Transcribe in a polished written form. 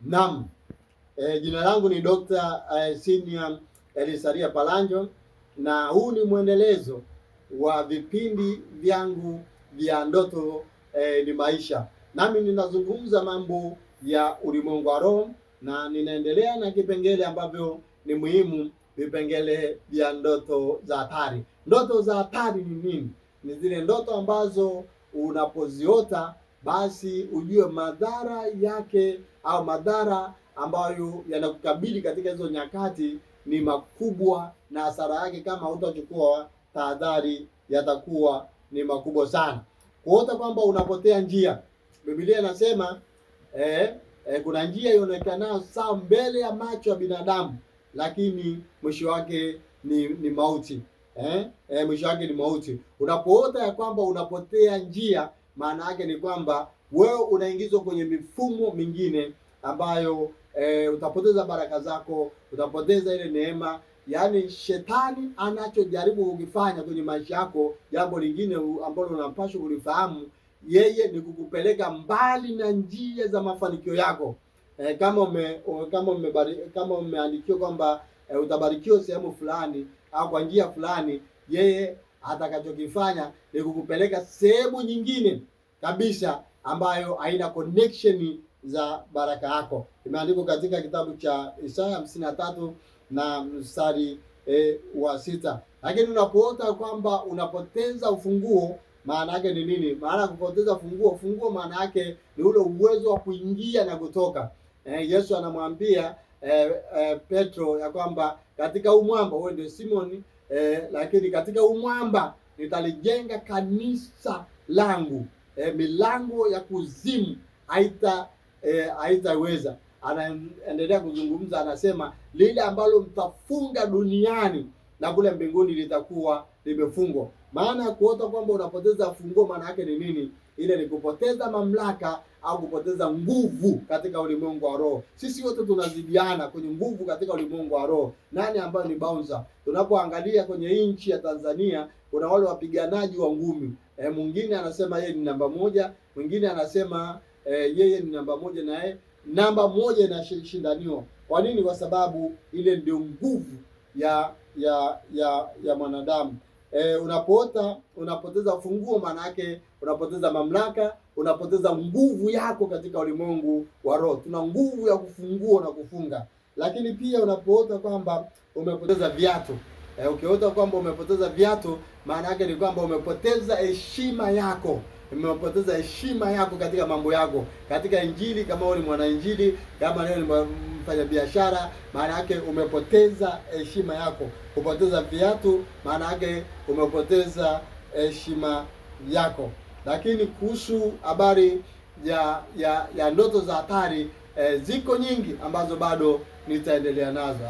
Naam. Jina langu ni Dr. Senior Elisaria Palanjo na huu ni mwendelezo wa vipindi vyangu vya ndoto ni maisha. Nami ninazungumza mambo ya ulimwengu wa roho na ninaendelea na kipengele ambavyo ni muhimu, vipengele vya ndoto za hatari. Ndoto za hatari ni nini? Ni zile ndoto ambazo unapoziota basi ujue madhara yake au madhara ambayo yanakukabili katika hizo nyakati ni makubwa, na hasara yake kama hutachukua tahadhari yatakuwa ni makubwa sana. Kuota kwamba unapotea njia, Biblia inasema kuna njia ionekanayo sawa mbele ya macho ya binadamu, lakini mwisho wake ni mauti. Mwisho wake ni mauti. Unapoota ya kwamba unapotea njia, maana yake ni kwamba wewe unaingizwa kwenye mifumo mingine ambayo utapoteza baraka zako, utapoteza ile neema. Yaani shetani anachojaribu kukifanya kwenye maisha yako, jambo lingine ambalo unapaswa kulifahamu, yeye ni kukupeleka mbali na njia za mafanikio yako. Kama umeandikiwa kwamba utabarikiwa sehemu fulani au kwa njia fulani, yeye atakachokifanya ni kukupeleka sehemu nyingine kabisa ambayo haina connection za baraka yako. Imeandikwa katika kitabu cha Isaya 53 na mstari wa 6. Lakini unapoota kwamba unapoteza ufunguo, maana yake ni nini? Maana ya kupoteza funguo, maana yake ni ule uwezo wa kuingia na kutoka. Yesu anamwambia Petro ya kwamba katika huu mwamba, wewe ndio Simoni, lakini katika huu mwamba nitalijenga kanisa langu, milango ya kuzimu haitaweza. Anaendelea kuzungumza, anasema lile ambalo mtafunga duniani na kule mbinguni litakuwa limefungwa. Maana ya kuota kwamba unapoteza funguo, maana yake ni nini? Ile ni kupoteza mamlaka au kupoteza nguvu katika ulimwengu wa roho. Sisi wote tunazidiana kwenye nguvu katika ulimwengu wa roho. Nani ambayo ni bouncer? Tunapoangalia kwenye nchi ya Tanzania kuna wale wapiganaji wa ngumi. Mwingine anasema yeye ni namba moja, mwingine anasema yeye ni namba moja, na yeye namba moja inashindaniwa. Kwa nini? Kwa sababu ile ndio nguvu ya mwanadamu. Unapoota unapoteza funguo, maana yake unapoteza mamlaka, unapoteza nguvu yako katika ulimwengu wa roho. Tuna nguvu ya kufungua na kufunga. Lakini pia unapoota kwamba umepoteza viatu, ukiota kwamba umepoteza viatu, maana yake ni kwamba umepoteza heshima yako. Umepoteza heshima yako katika mambo yako, katika Injili. Kama wewe ni mwanainjili, kama wewe ni mfanyabiashara, maana yake umepoteza heshima yako. Kupoteza viatu, maana yake umepoteza heshima yako. Lakini kuhusu habari ya ndoto za hatari, ziko nyingi ambazo bado nitaendelea nazo.